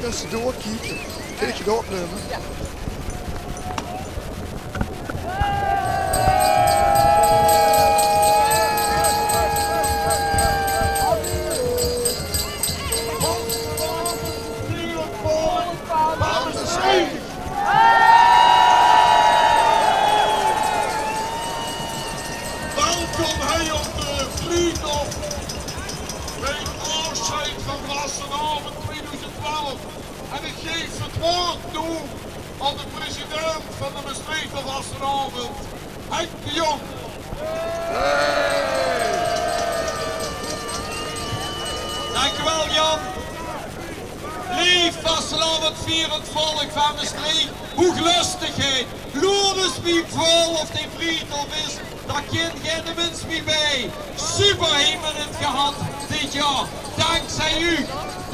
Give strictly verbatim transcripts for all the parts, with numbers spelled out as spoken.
Tussendoor kieke. Kin ich 't opnumme? Welkom hie op de Vliethof bij 't aafsjeid van vastelaovend tweeduizend twaalf. En ich gaef 't waord noe aan de president van de Mestreechter Vastelaovend, Henk de Jong. Dank u wel, Jan. Leef vastelaovendvierend volk van Mestreech, hoeglöstigheid, loert ins mie vol of de Vliethof is, dao kint geine mins mie bij. Super hie mit 't gehad dit jaor. Dankzij u.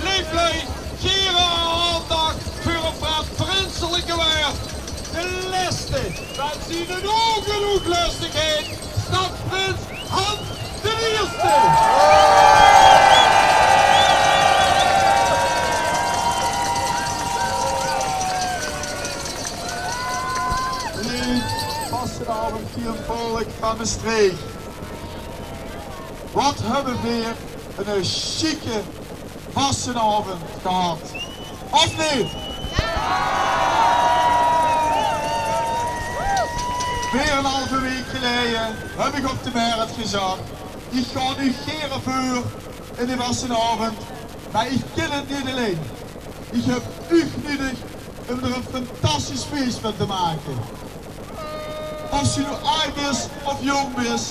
Leef lui, geer aandacht veur ein paar prinselike wäörd. De lèste van zien hoeglöstigheid, stadsprins Hans d'n Ierste. Leef vastelaovendvierend volk van Mestreech. Wat höbbe veer ein sjieke vastelaovend gehad. Of neet? Veer en 'n halve waek geleje höb ich op de Mert gezag: ich gaon uch gaer veur in de vastelaovend, mer ich kin 't neet allein. Ich höb uch nudig óm d'r ein fantastisch fees van te make. Of se noe aajd bis of jónk bis,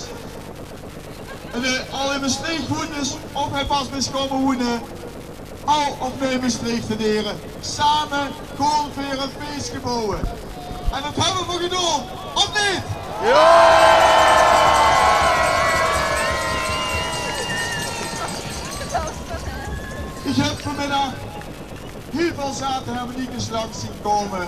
en, eh, al in Mestreech woens of hie pas bis kómme woene, al of nee Mestreechtenere, same gaon veer ein fees bouwe. En det höbbe veer gedaon, of neet? Jao! Ich höb vanmiddig hiel väöl zate hermeniekes langs zeen kómme.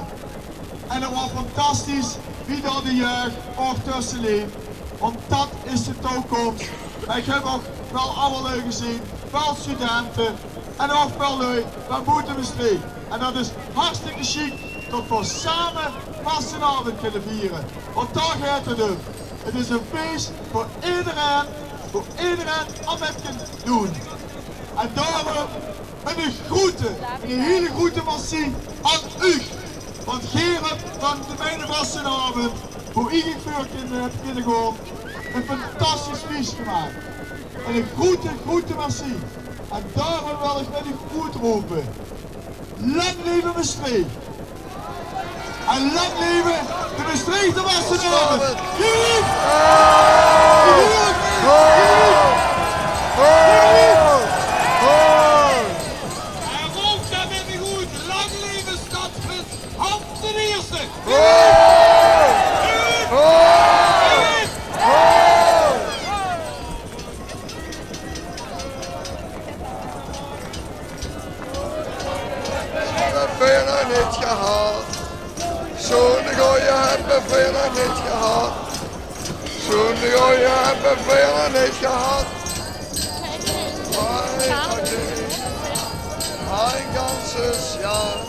En 't waor fantastisch wie dao de jeug ouch tösse leep. Want det is de toekoms. Mer ich höb ouch waal awwer lui gezeen, väöl studente en ouch väöl lui van boete Mestreech. En det is hartstikke sjiek det veer same vastelaovend kinne viere. Want dao geit 't óm. 't Is ein fees veur ederein, veur ederein óm mit te kinne doon. En daoróm ein groete, ein hiel groete merci aan uch. Want geer höb van de, miene vastelaovend, wo ich veur kin, höb kinne gaon, ein fantastisch fees gemaak. En ein groete, groete merci. En daoróm wil ich mit uch oetrope: Lang leve Mestreech! En lang leve de Mestreechter vastelaovend! Vive! Vive! En roop dae mit mich oet: Lang leve stadsprins Hans d'n Ierste! Vive! Vive! Höbbe veer nog neet gehad. Zoe'n goje höbbe veer nog neet gehad. Zoe'n goje höbbe veer nog neet gehad. Ein ganzes Jahr.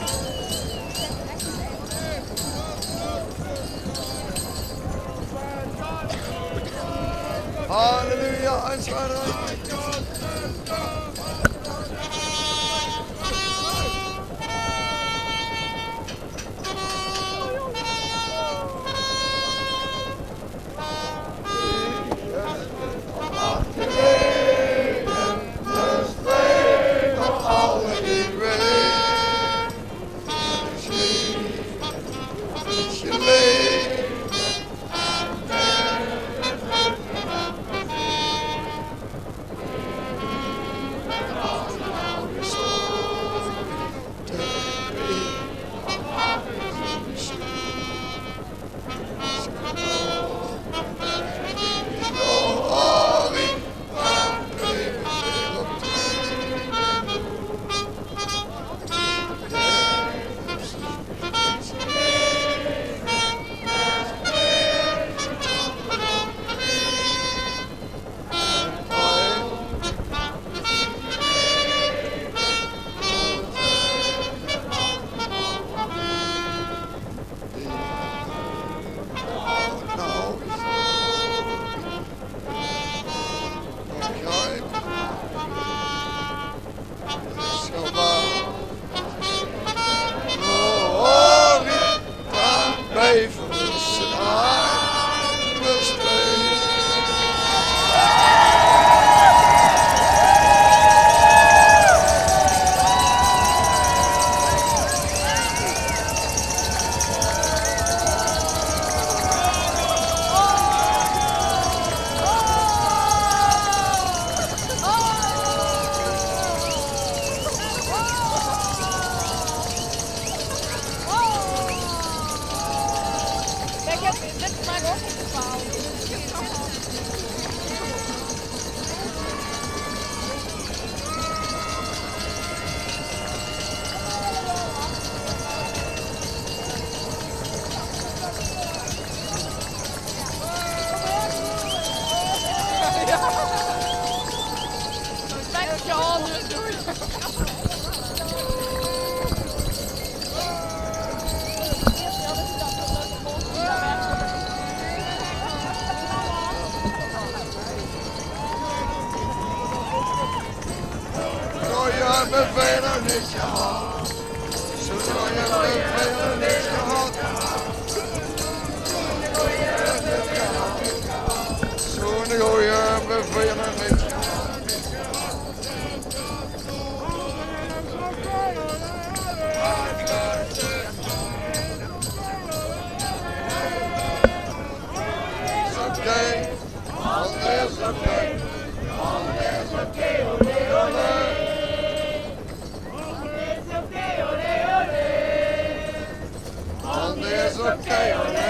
Halleluja, eins, zwei, drei. Kabaal. Hoor ik dan Beverse aan de steun. Kijk, dit is mijn ook geval. Zo'n goeie hebben we nog niet gehad. Zo'n goeie hebben we nog niet gehad. Zo'n goeie hebben we nog niet gehad. Oké. Alles oké. Alles oké, olé, olé. Alles oké, olé, olé. Alles oké, olé,